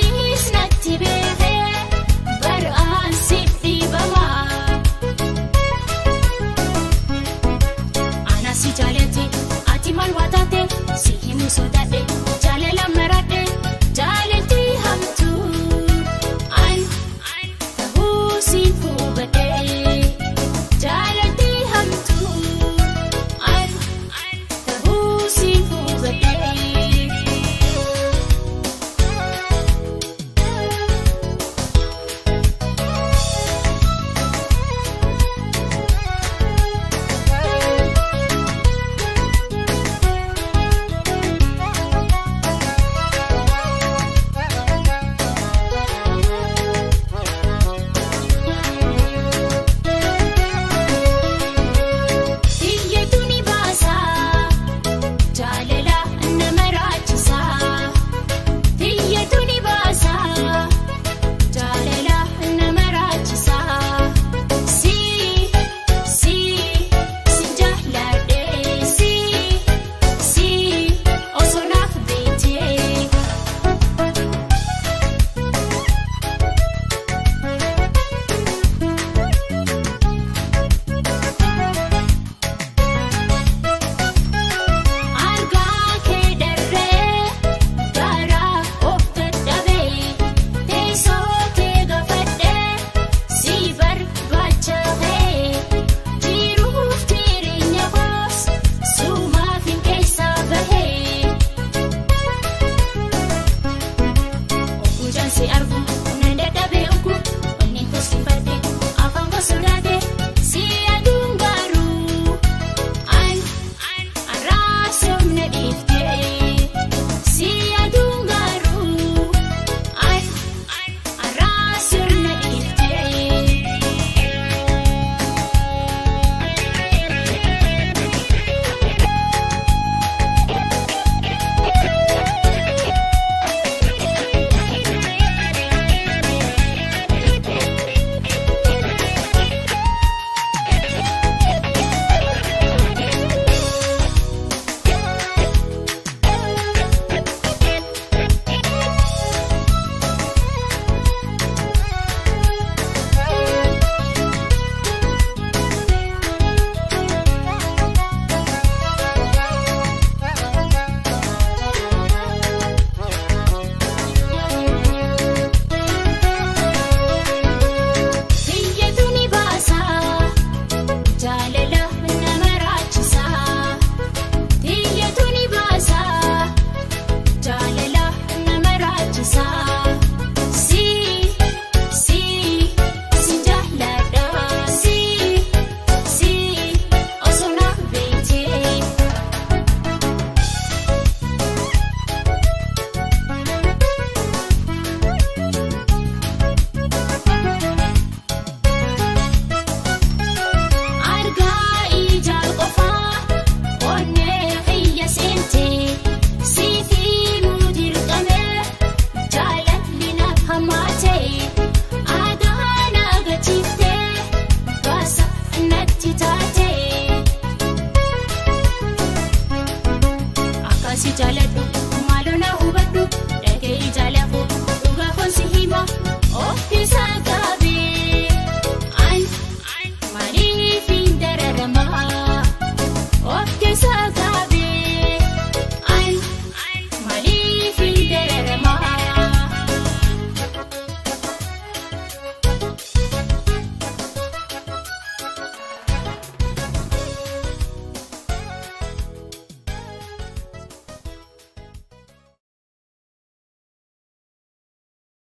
Anis natti beekee bar'aan siif dhiibamaa. Ana si jaalate ati maal waa taate si himu sodaadhe jaalala maradhe jaalalti hamtuu an ta'uu siin hubadhe jaalalti hamtuu an ta'uu siin hubadhe. Xiyyeetu ni baasaa jaalala nama raachisaa. Xiyyeetu ni baasaa jaalala nama raachisaa. Si si si jaalladhee si si osoo naaf beektee. Argaa kee darree garaa of dadhabee teessoo kee gaafadhee si barbaachahee jiruuf jireenya koos sumaaf hin keessaa bahee. Oguu si argu nan dadhabee oguu onneen kosifadhe afaan kosodaate si aduun garuu an arraasomna dhiiftee si aduun garuu an arraasomna dhiiftee. Xiyyeetu ni baasaa jaalala nama raachisaa. Xiyyeetu ni baasaa jaalala nama raachisaa. Si si si jaalladha si si osoo naaf beektee. Argaa ija qofaa onnee xiyya seentee siifii dirqamee jaalalli naaf hammaatee aadaa na gachiiftee baasa natti taatee. Akkasi jaaladhu maaloo na hubadhu dhagee jaalafuu dhugaa koon si hima of isaa.